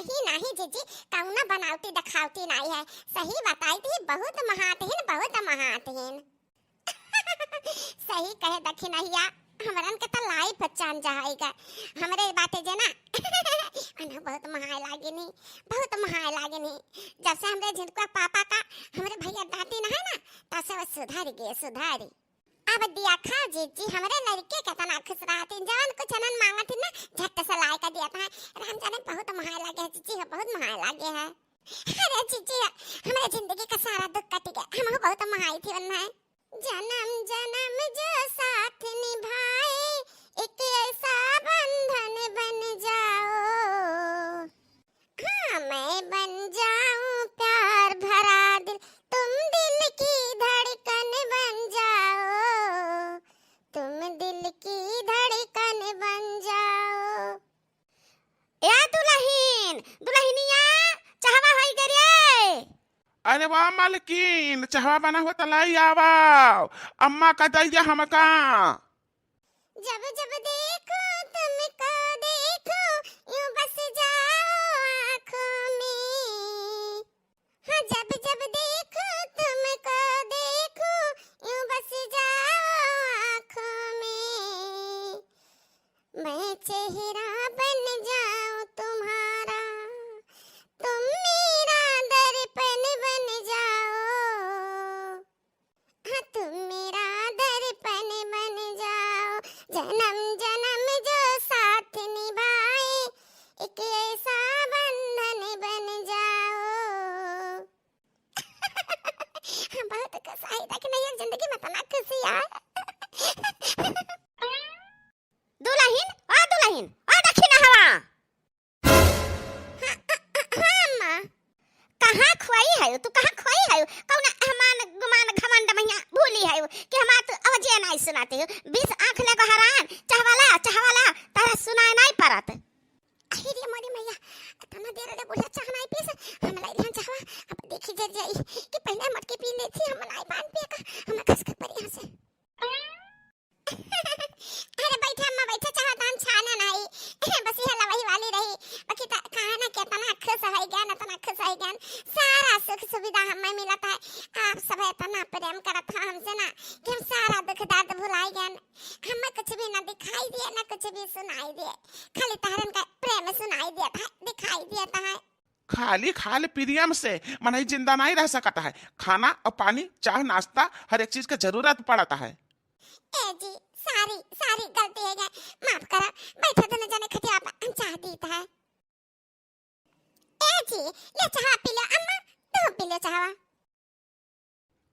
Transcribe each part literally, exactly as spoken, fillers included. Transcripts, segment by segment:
नहीं, नहीं जीजी, कौनो बनावटी देखावटी नहीं है। सही बताई थी, बहुत महात हिन, बहुत महात हिन। सही कहे दखिनहिया, हमरन के त लाई पहचान जहाइगा। हमरे बाटे जे ना, उन्हें बहुत महाय लागिनी, बहुत महाय लागिनी। जब से हमरे झिनकुआ पापा का हमरे भैया डांटी ना है ना, तब से वो सुधर गए, सुधरी। अब दिया खाओ जीजी, हमरे लड़के केतना खुश रहतिन, जवन कुछ अनन मांगतिन ना, झट से लाए के दिया था। राम जाने बहुत महाय लागे है जीजी, हो बहुत महाय लागे है। अरे जीजी, हमरे जिंदगी का सारा दुख कट गया, हम बहुत महाई थी वन्ना है। जन्म जन्म जो साथ निभाए, एक ऐसा बंधन बन जाओ। हाँ, मैं बन जाऊं प्यार भरा दिल, तुम दिल की धड़कन बन जाओ, तुम दिल की धड़कन बन जाओ। ए दुलहिन, दुलहिनिया, चहवा होई गे रे। अरे वाह मालकिन, चहवा बना हुआ त लाई आवा, अम्मा का दइया हमका। जब जब देखो तुमको देखो, यूं बस जाओ आंखों में। हाँ, जब जब देखो तुमको देखो, यूं बस जाओ आंखों में। मैं चेहरा बन जाऊं तुम्हारा, तुम मेरा दर्पण बन जाओ। हाँ, तुम मेरा दर्पण बन जाओ, जन्म जन्म जो साथ निभाए, एक ऐसा बंधन बन जाओ। बहुत खुश आई, देखी नहीं, एक जिंदगी में इतना खुशी है। दुलहिन, ओ दुलहिन, ओ दखिनहवा। हाँ, हाँ, हाँ, अम्मा। कहाँ खोई है तू, कहाँ खोई है? कौन अहमान, गुमान, घमंड में यहाँ भूली है कि हमार तू आवाजे नहीं सुनाती हो? बीस आँख ले को हरान, चहवाला, चहवाला, तारा सुनाए नहीं परत। अरे रे मोरी मैया, इतना देर ले बुढ़िया चाह नहीं पीस, हम लाई रहन चाहवा, अब देखी जर जाई कि पहले मटकी पी लेती, हम नहीं पान पिए का, हम खस के परी यहाँ से। अरे बैठे अम्मा, बैठे, चाहत हम छाना नहीं। बस यह लवही वाली रही। बाकी त-, कहा ना कि इतना खुश हो गया, इतना खुश हो गया। सारा सुख सुविधा हमें मिलत है। आप सब इतना प्रेम करत हो हमसे ना कि हम सारा दुख दर्द भुलाई गए। हमें कुछ भी ना दिखाई दिए, ना कुछ भी सुनाई दिए। खाली तहरन का प्रेम सुनाई दिया था, दिखाई दिया था। खाली खाल प्रेम से मनई जिंदा नहीं रह सकता है। खाना और पानी, चाह, नाश्ता, हर एक चीज के जरूरत पड़ता है। ए जी, सारी, सारी गलती है गए, माफ करा। बैठा दोनों जने खटिया पर, हम चाह दीत है। ए जी, ले चाह पी लो अम्मा, तू पी लो चाहवा।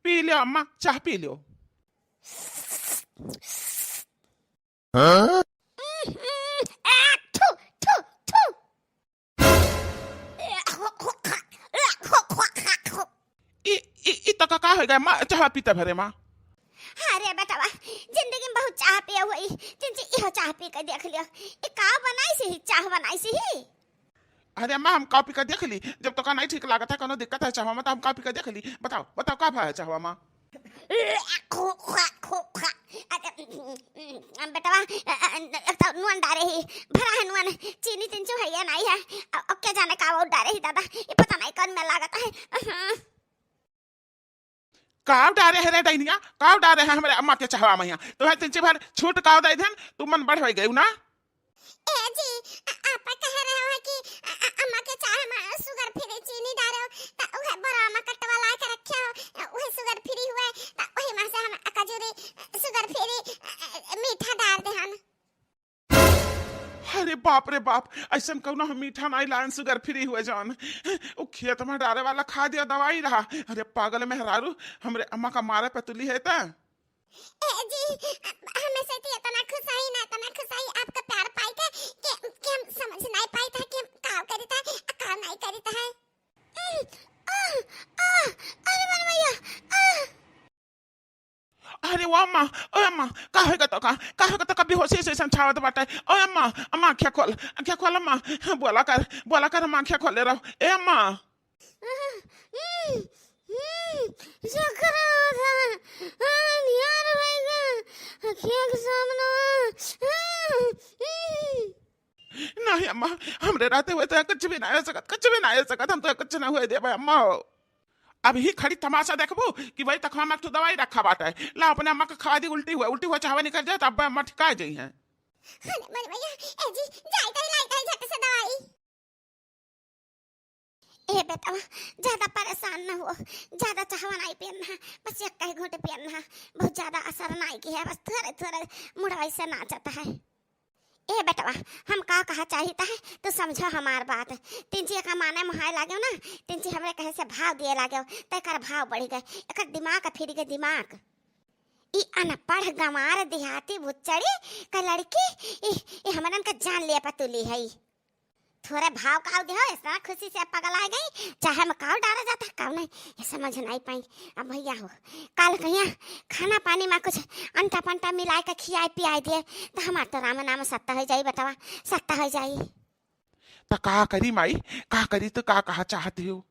पी लो अम्मा, चाह पी लो। हाँ? ए, थू, थू, थू। ई, ई, ई तका का होइ गए माँ, चाह पीते भरे माँ? अरे बेटवा, जिंदगी में बहुत चाह पिए हुई, जिंदगी इहो चाह पी के देख लियो। ई का बनाई सी ही, चाह बनाई सी ही। अरे माँ, हम का पी के देख ली, जब तोका नहीं ठीक लागत है, कोनो दिक्कत है चाहवा में, तो हम का पी के देख ली। बताओ, बताओ का भा है चाहवा माँ? खो, खा, खो, खा। अरे, बेटवा, अ, अ, एक तो नून डारे ही, भरा है नून, चीनी तिनचू है या नहीं है, अ, अ, क्या जाने का वो डारे ही दादा, ये पता नहीं कौन में लागत है। अहं। काव डारे है रे डैनिया, काव डारे है हमरे अम्मा के चाहवा में यहाँ? तुम्हें तिनची भर छूट काव दे देन, तू मन बढ़ हो गई ना? ए जी, अ-, आपा कह रहे हो कि अ-, अ-, अम्मा के चाह में sugar free चीनी डारे हो, त उहे बड़ा अम्मा कटवा ला के रखे हो, अ, उहे sugar free हुए, त वही में से हम अकजूरी sugar free, अ, अ, मीठा डार दे हन। अरे बाप रे बाप, ऐसन कौनो हम मीठा नहीं लायन sugar free हुए जान। उ खेत में डारे वाला खाद या दवाई रहा। अरे पागल मेहरारू, हमरे अम्मा का मारे पे तुली है त। ए जी, हमें से तो इतना खुश आई ना, इतना खुश आई आपका प्यार पाई के, कि, कि हम समझ नहीं पाई था कि हम का करी था, का नहीं करी था। उम, आह, आह, अरे मन मैया, आह। अरे वाह अम्मा, ओ अम्मा, का होगा तो का, का होगा तो का बेहोशी से समझावत बाटे। ओ अम्मा, अम्मा आँखें खोल, आँखें खोल अम्मा, बोला कर, बोला कर अम्मा आँखें खोले रहो। ए अम्मा। हम्म, हम्म, चक्कर आवत है, हाँ, निहार भइगा, अखिया के सामने, हाँ, हम्म। नहीं अम्मा, हमरे रहते हुए तो कुछ भी ना हो सकत, कुछ भी ना हो सकत, हम तो कुछ ना हुए देबे अम्मा हो। अबही खड़ी तमाशा देखबू कि वही तक हम एक ठो दवाई रखा बाटे, ला अपने अम्मा के खवा दी, उल्टी हुए, उल्टी हुए चाहवा निकल जाए, तब अम्मा ठिका जाई हैं। अरे मोर भैया, ए जी, जाई तो लाई तो झट से दवाई। ए बेटवा, ज्यादा परेशान न हो, ज्यादा चाहवा नाई पियन ना, बस एक ही घूंट पियन ना, बहुत ज्यादा असर नाई की है, बस थोड़े थोड़े मुड़वा से नाचत है। ए बेटवा, हम का कहा चाहित है, तू समझो हमार बात। तिनची एका माने मोहाए लागेव ना, तिनची हमरे कहे से भाव दिए लागेव, त एकर भाव बढ़ी गए, एकर दिमाग फिर गए दिमाग। ई अनपढ़ गंवार देहाती बुच्चड़ी का लड़की, ई, ई हमरन का जान लिए पतुली है। थोरे भाव काव दिहो, इतना खुशी से पगला गई, चाहे में काव डारा जाता है, काव नहीं, ये समझ नहीं पाई। अब भैया हो, काल कहिया खाना पानी में कुछ अंटा पंटा मिलाए के खियाए पियाए दिए, तो हमार तो राम नाम सत्ता हो जाई बेटवा, सत्ता हो जाई। त का करी माई, का करी, तो का कहा चाहती हो?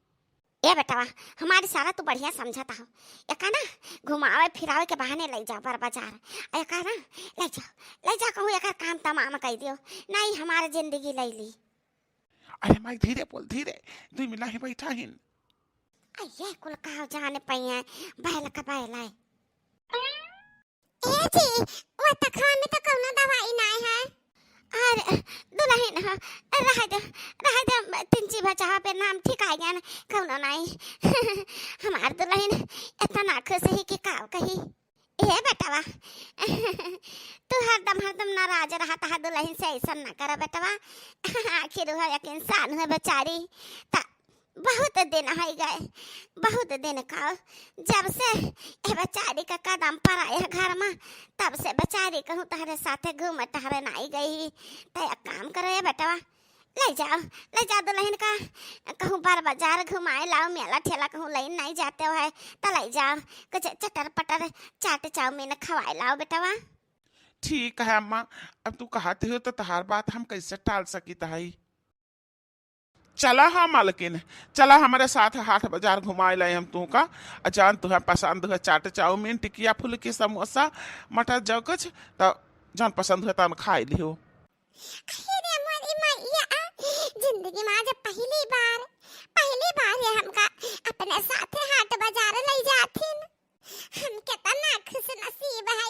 ए बेटवा, हमारी सारा तू बढ़िया समझत हो, एका ना घुमावे फिरावे के बहाने ले जाओ बर बाजार, आ एका ना ले जाओ, ले जाओ, कहूँ एकर काम तमाम कर दियो, नहीं हमारे जिंदगी ले ली। अरे माई, धीरे बोल, धीरे, दुई मिला ही बैठा हिन। आ ये कुल का जाने पइया, बैल का बैल है। ए जी, वो तखवा में तो कौनो दवाई नाई है। अरे दुलहिन हो, रह दे, रह दे, तिनची बचावा पे नाम ठीक आ गया ना, कौनो नाई। हमार दुलहिन इतना खुश ही कि का कही। ए बेटवा, तू हरदम, हरदम नाराज रहत है दुलहिन से, ऐसा ना करो बेटवा। आखिर वो एक इंसान है बेचारी, त बहुत दिन हो गए, बहुत दिन का, जब से ए बेचारी का कदम पर आया घर में, तब से बेचारी कहूँ तहरे साथे घूमे टहरे नाई गई। त एक काम करो ए बेटवा, ले जाओ, ले जाओ दुलहिन का, कहूँ बार बाजार घुमाए लाओ, मेला ठेला कहूँ लेन नाई जाते हो है, त ले जाओ, कुछ चटर पटर चाट चाउमीन खवाए लाओ बेटवा। ठीक है अम्मा, अब तू कहती हो तो तहार बात हम कैसे टाल सकित है। चला हाँ मालकिन, चला हमरे साथ हाट बाजार घुमाए लाई हम तू का। आ जौन तुहे पसंद हुए, चाट चाउमीन, टिकिया फुल्की, समोसा, मटर जो कुछ, त जौन पसंद हुए तौन खाए लिहो। अरे रे मोरी मैया, जिंदगी में आज पहली बार, पहली बार ये हमका अपने साथे हाट बाजार ले जाथिन। हम कितना खुश नसीब है,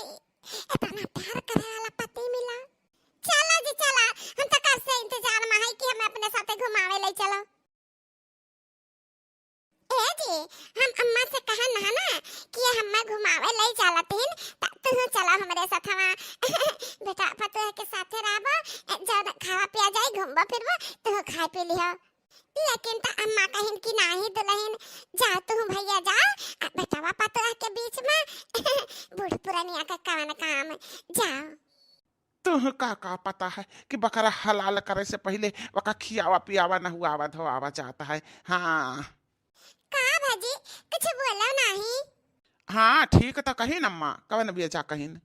इतना प्यार करे वाला पति मिला। चला जी चला, हम तो कब से इंतजार में है कि हमें अपने साथे घुमावे ले चलो। ए जी, हम अम्मा से कहन है ना कि ये हमें घुमावे ले चलत हिन, त तू चला हमरे साथवा। बेटा पतोह के साथे रहबो, जौन खावा पिया जाई, घूमबो फिरबो, तू खाए पी लिहो। लेकिन त अम्मा कहिन कि नाही दुलहिन, जाओ तू भैया जाओ, आ बेटवा पतोह के बीच में बूढ़ पुरनिया का कौन काम, जाओ। तुह का, का पता है कि बकरा हलाल करे से पहिले ओका खियावा पियावा नहुआवा धोआवा जाता है। हाँ। का भजी, कुछ बोलो नाही। हाँ, ठीक त कहिन अम्मा, कवन बेजा कहिन।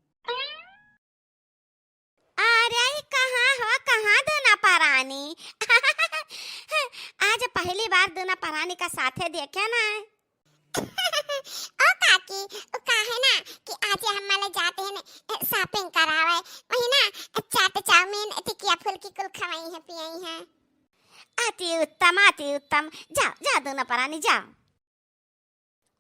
अरे, ई कहाँ हो, कहाँ दूना परानी? आज पहली बार दूना परानी का साथे देखे ना। ओ काकी, उ काहे ना कि आज हम ले जाते हैं न, ए, shopping करावे, वही ना, ए, चाट चाउमीन, ए, टिकिया फुल्की कुल खवाई है, पियाई है। अति उत्तम, अति उत्तम। जाओ, जाओ दूना परानी, जाओ।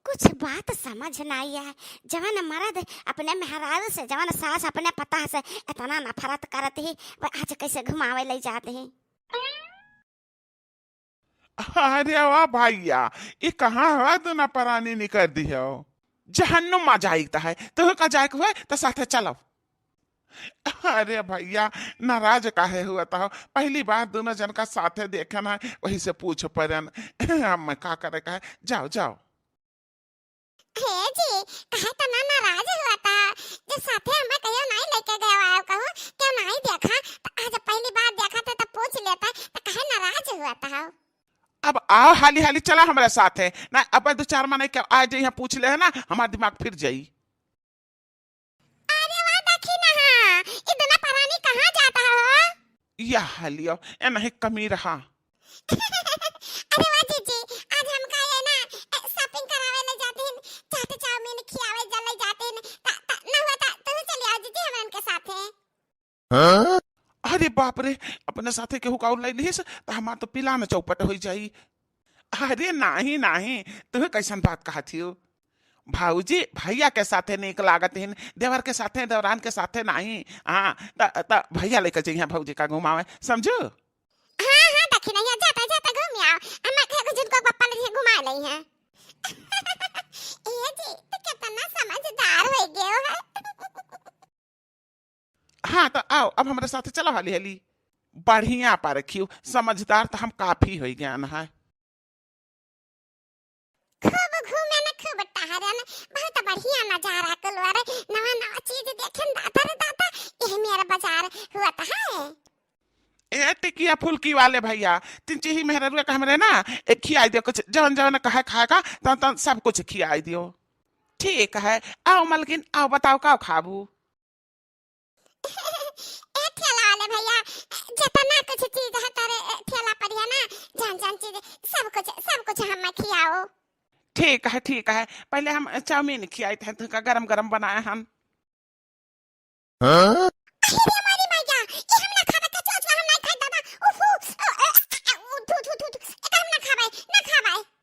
कुछ बात समझ ना आई है, जवन मर्द अपने मेहरारू से, जवन सास अपने पतोह से इतना नफरत करत ही, वो आज कैसे घुमावे ले जात ही? अरे वाह भैया, ई कहाँ हवा दूना परानी निकर दिहो? जहन्नुम मा जाइक त है, तोह का जाइक हुए त साथे चलो। अरे भैया, नाराज काहे हुआ था? पहली बार दूनो जन का साथे देखन है, वही से पूछ परन। हम का करे का है? जाओ, जाओ। हे जी, काहे तना नाराज हुआ था? जब साथे हमें कहियो नाई लेके गए हो, कहूँ क्यों नाई देखा, त आज पहली बार देखा था, त पूछ लेता, त काहे नाराज हुआ था? अब आओ हाली हाली चला हमरे साथे। ना, अब दो चार मने के आ जाई, यहाँ पूछ ले है ना, हमार दिमाग फिर जाई। अरे वाह, देखी ना, हाँ, ई दूना परानी कहाँ जाता हो? यह लियो, ए नहीं कमी रहा। अरे वाह जीजी, आज हमका ये ना, ए, shopping करावे ले जाते हैं, चाट चाउमीन खियावे जा ले जाते हैं, ता, ता, ना हुआ ता, तू चली आओ जीजी हमरन के साथे। हाँ? अरे बाप रे, अपने साथे केहू का और लै लिहिस, त हमार तो पिलान चौपट होइ जाई। अरे नाही, नाही, तुहे कैसन बात कहत हियो? भौजी, भैया के साथे नीक लागत हिन, देवर के साथे, देवरान के साथे नाही। हाँ, त, त भैया लइके जइहें भौजी का घुमावे, समझू? हाँ, हाँ, दखिनैया, जाता, जाता घूम आओ। अम्मा के कुछ उनको पप्पा ले घुमा लइहें। ए जी, तू कितना समझदार होइ गयो है। हाँ, त आओ, अब हमरे साथे चलो हाली हाली। बढ़िया पारखियो, समझदार त हम काफी होइ गयन है। खूब घूमेन, खूब टहरेन, बहुत बढ़िया नजारा कुल बारे, नवा नवा चीज देखेन, दादा रे दादा, यही मेरा बाजार हुआ त है। ए टिकिया फुल्की वाले भैया, तिन चिही मेहररुआ का हमरे ना, एक खियाई दियो कुछ, जवन जवन कहे खाए का, तवन तवन सब कुछ खियाई दियो। ठीक है, आओ मलकिन, आओ बताओ का खाबू? ए ठेला वाले भैया, जितना कुछ चीज है तोरे ठेला पर है ना, जौन जौन चीज, सब कुछ, सब कुछ हमें खियाओ। ठीक है, ठीक है, पहले हम चाउमीन खियाइत हैं, तुका गरम गरम बनाए हम। हाँ? अरे रे मारी मैया, ई हम ना खाबे, कचुआ उचुआ हम ना खाई दादा। उफू, अ, अ, अ, अ, उ, थू, थू, थू, थू, एका हम ना खाबे, ना खाबे।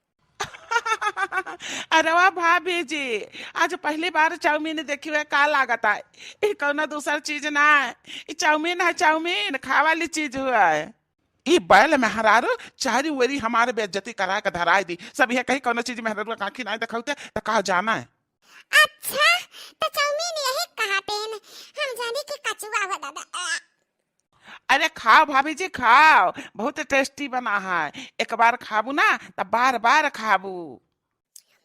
अरे वाह भाभी जी, आज पहली बार चाउमीन देखी हुए, का लागत है? ई कौनो दूसर चीज ना है, ई चाउमीन है, चाउमीन खाए वाली चीज हुआ है। ई बैल मेहरारू चारी ओरी हमार बेइज्जती करा के धराई दी। सब यह कही कौनो चीज मेहरारू आँखी नाई देखाउते त का जाना है। अच्छा, त चाउमीन यही कहा पेन, हम जानी कि कचुआ हो दादा। अरे खाओ भाभी जी खाओ, बहुत tasty बना है। एक बार खाबू ना त बार बार खाबू।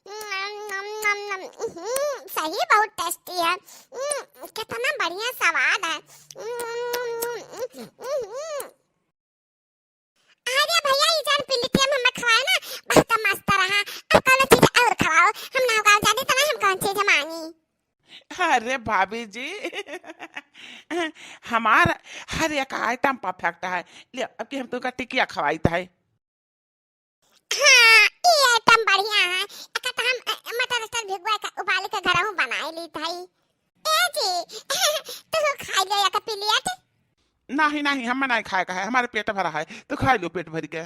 नम, नम, नम, नम, हम्म, सही बहुत tasty है। हम्म, कितना बढ़िया स्वाद है। हम्म, हम्म, हम्म। अरे भैया, ई जौन पिलिटियम हमें खवाए ना, बहुत मस्त रहा। अब कौनो चीज और खवाओ, हम ना गाँव जानी त ना हम कौन चीज मांगी। अरे भाभी जी, हमार हर एक item perfect है। ले, अब की हम तुका टिकिया खवाइत है। हाँ, ई item बढ़िया है। एका त हम, अ, मटर उटर भिगवा के उबाल के घरहू बनाए लीत हई। ए जी, तू खा लो एक plate। नाही, नाही, हमें नाही खाए का है, हमारे पेट भरा है, तू खा लो पेट भर के।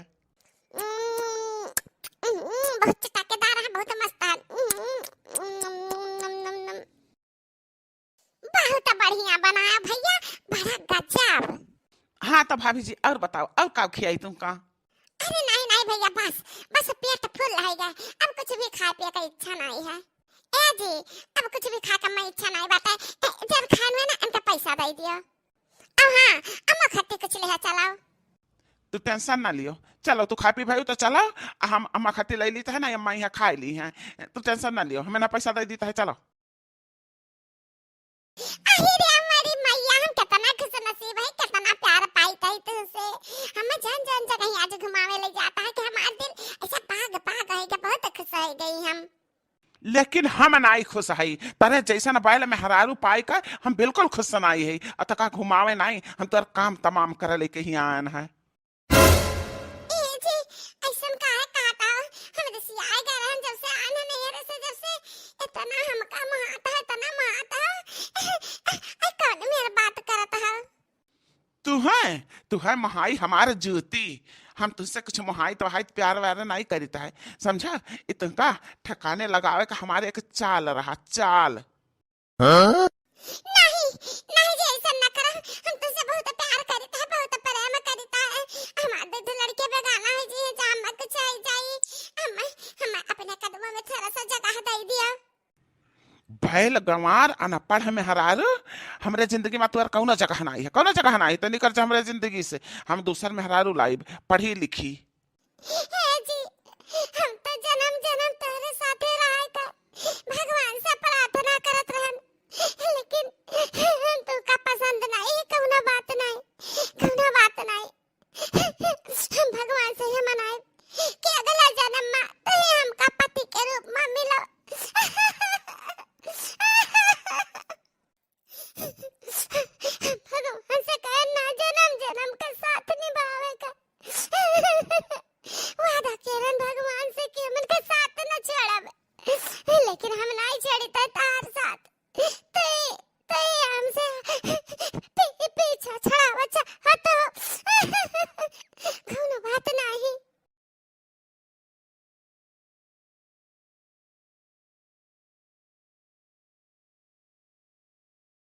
उम्म, उम्म, बहुत चटकेदार है, बहुत मस्त है। उम्म, उम्म, नम, नम, नम, नम। बहुत बढ़िया बनाया भैया, बड़ा गजब। हाँ तो भाभी जी, और बताओ, और का खियाई तुमका? अरे नहीं, नहीं भैया, बस, बस पेट full है गया, अब कुछ भी खाए पिए का इच्छा नहीं है। ए जी, अब कुछ भी खाए का मैं इच्छा नहीं बाटे। ए, जब खाए में ना, इनका पैसा दे दियो। अब हाँ, अम्मा खातिर कुछ लेहा चलाओ। तू tension ना लियो, चलो तू खा पी भाई तो चलो, हम अम्मा खातिर ले लीत है ना, अम्मा यहाँ खाए ली हैं, तू tension ना लियो, हमें ना पैसा दे दीत है, चलो। अरे रे हमारी मैया, हम कितना खुशनसीब है, कितना प्यार पाइत है तुझसे। हमें जौन जौन जगह आज घुमावे ले जाता है कि हमार दिल ऐसा बाग बाग है कि बहुत खुश हो गई हम। लेकिन हम नाई खुश हई, तरे जैसन बैल मेहरारू पाई का हम बिल्कुल खुश नाई हई। अतका घुमावे नाई, हम तोर काम तमाम करे लेके ही आयन है। ए जी, ऐसन काहे कहता हो? हम रिसियाए गए रहन जब से आन है नैहरे से, जब से इतना हमका महाता है, इतना महाता है। ऐ कौन मेर बात करत है? तू है, तू है महाई हमार जूती। हम तुझसे कुछ मोहाइत वहाइत प्यार व्यार नहीं करित है, समझा? इतनका ठिकाने लगावे का हमारे एक चाल रहा, चाल। हाँ? नहीं, नहीं जी, ऐसा ना करो। हम तुझसे बहुत प्यार करित है, बहुत प्रेम करित है। हमारे दो लड़के बेगाना है जी, जान में कुछ है जाई। हम, हम अपने कदमों में थोड़ा सा जगह दे दिया। भैल गंवार अनपढ़ मेहरारू, हमरे जिंदगी में तोर कौनो जगह नाई है, कौनो जगह नाई, तो निकल जा हमरे जिंदगी से। हम दूसर मेहरारू लाइब, पढ़ी लिखी। हे